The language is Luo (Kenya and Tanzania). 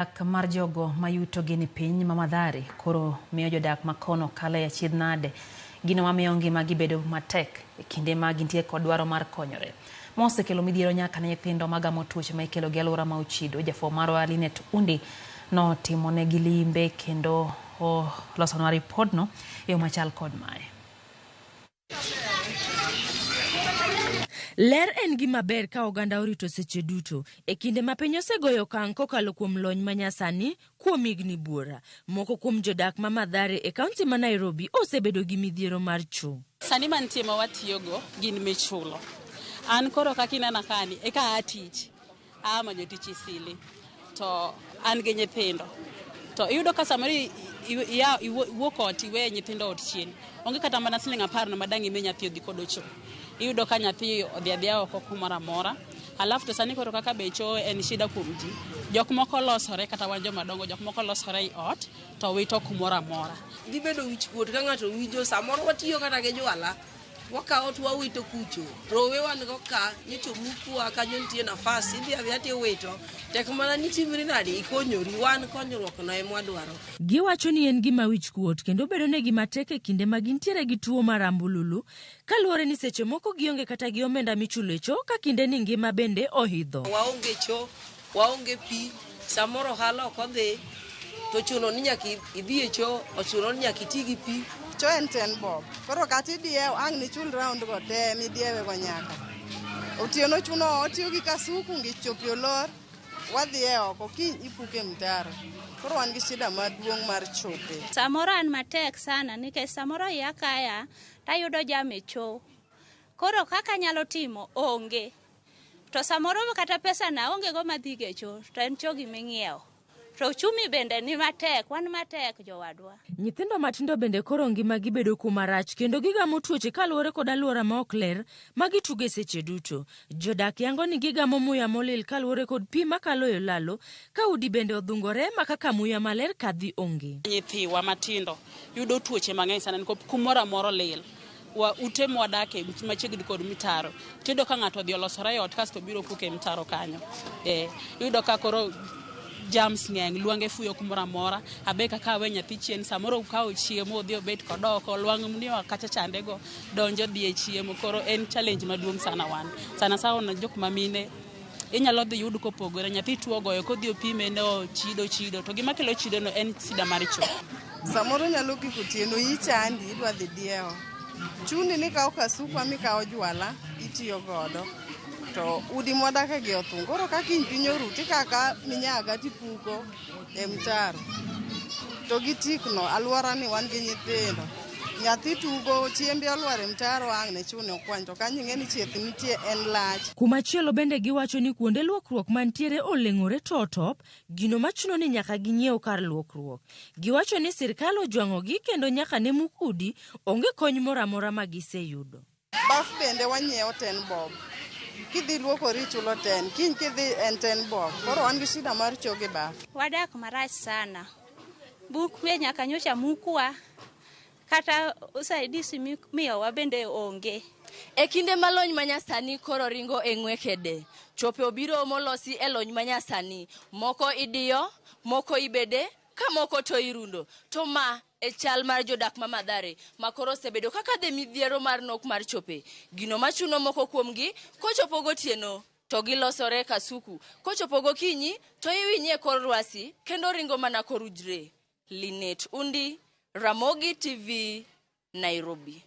Dak mar jogo ma yutogi ni piny ma Mathare koro miyo jodak ma kono kalo e achiedh nade, gino mamiyo ngimagi bedo matek e kinde ma gintie kod dwaro mar konyore. Ma osekelo midhiero nyaka ne nyithindo magamo tuoche ma ikelo gi aluora ma ochido. Jafwambo marwa Linet Undi notimo negi limbe kendo olosonwa ripodno e yo machal kod mae. Ler en gima ber ka oganda orito seche duto. E kinde ma piny osegoyo okang' kokalo kuom lony manyasani kuom higni buora, moko kuom jodak ma Mathare e kaunti ma Nairobi osebedo gi midhiero mar choo. Sani mantie ma watiyogo gin michulo. An koro kaka inena kani eka aa tich. Aa manyo tich Isili to an gi nyithindo. To iyudo ka samoro iwuok ot iwe nyithindo ot chien. Onge kata mana siling 10 no madang' imi nyathi odhi kodo cho. Iyudo ka nyathi odhi adhiya oko kumoro amora. Alafu to sani koro kaka be cho en shida kuom ji. Jok moko losore kata wan joma dongo jok moko losore ei ot to wito kumoro amora. Dhi bedo wich kuot ka ng'ato winjo samoro watiyo kata gi jwala Wakawo to wawito kucho. Rowe wan go ka, nyocha omukwa kanyo nitie nafas, idhi adhiya tiwito. Tek mana ni timri nade, ikonyori. Wan konyruok no ema wadwaro. Giwacho ni en gima wich kuot kendo bedonegi matek e kinde ma gintiere gi tuo mar ambululu kaluwore ni seche moko gionge kata gi omenda michulo e choo ka kinde ni ngima bende ohidho. Waonge choo, waonge pi, samoro ohala ok odhi, to chuno ni nyaka idhi e choo, ochuno ni nyaka iti gi pi. Choo en ten bob. Koro kata idiewo, ang' nichul round go te midiewe go nyaka. Otieno chuno watiyo gi kasuku ngich chopi olor, wadhi e oko, kiny ipuke e mtaro. Koro wan gi shida maduong' mar chope. Samoro an matek sana nikech samoro iya kaya tayudo jam e choo. Koro kaka anyalo timo onge. To samoro kata pesa na aonge go madhi go e choo to en choo gima ing'iewo. To uchumi bende ni matek, wan matek jowadwa. Nyithindo matindo bende koro ngimagi bedo kuma rach kendo gigamo tuoche kaluwore kod aluora ma ok ler ma gituge seche duto. Jodak yango ni gigamo muya molil kaluwore kod pi makalo e olalo ka udi bende odhungore ma kaka muya maler kadhi onge. Nyithiwa matindo yudo tuoche mang'eny sana nikop kumoro amora olil. Wa ute mwadake machiegni kod mitaro tiyudo ka ng'ato odhi olosore e ot kasto obiro puke e mtaro kanyo. Iyudo ka koro germs ng'eny, lwange fuyo kumoro amora. Abe kaka awe nyathi chien samoro ka ochiemo odhi obet kod oko, lwang'ni oa kacha chande go donjo dhi e chiemo. Koro en challenge maduong' sana wan. Sana sana jok ma mine inyalo dhi yud kopogore, nyathi tuo ogoyo kodhi opime ne ochido chido to gima kelo chido no en shida mar choo. Samoro nyalo gik otieno iyi chandi idwa dhi diewo. Chuni ni ikawo kasuku ama ikawo jwala itiyo godo. To udi mwadake gi othung'. Koro ka kiny piny oru tikawo akawa minyaga tipuko e mtaro. To gi tikno, alwora ni wan gi nyithindo. Nyathi tugo, chiembe olwar e mtaro ang' ne chune okwany. To kanyo ing'e ni chieth nitie en lach. Kumachielo bende giwacho ni kuonde luokruok mantiere oleng'ore to otop, gino machuno ni nyaka ginyiew kar luokruok. Giwacho ni sirkal ojwang'ogi kendo nyaka ne muk udi, onge kony moro amora ma giseyudo. Baf bende wanyiewo ten bob. Kidhi luokori ichulo ten, kiny kidhi en ten bob. Koro wan gi shida mar choo gi baf. Wadak marach sana. Buk be nyaka nyocha mukwa. Kata usaidisi miyowa bende onge. E kinde ma lony manyasani koro ringo e ng'we kede, chope obiro molosi e lony manyasani. Moko idiyo, moko ibede, ka moko to irundo. To ma e chal mar jodak ma Mathare ma koro osebedo ka kadhe midhiero mar nok mar chope. Gino machuno moko kuomgi kochopo gotieno to gilosore kasuku, kochopo gokinyi to iwinye e kor lwasi kendo ringo mana korujre. Linet Undi, Ramogi TV, Nairobi.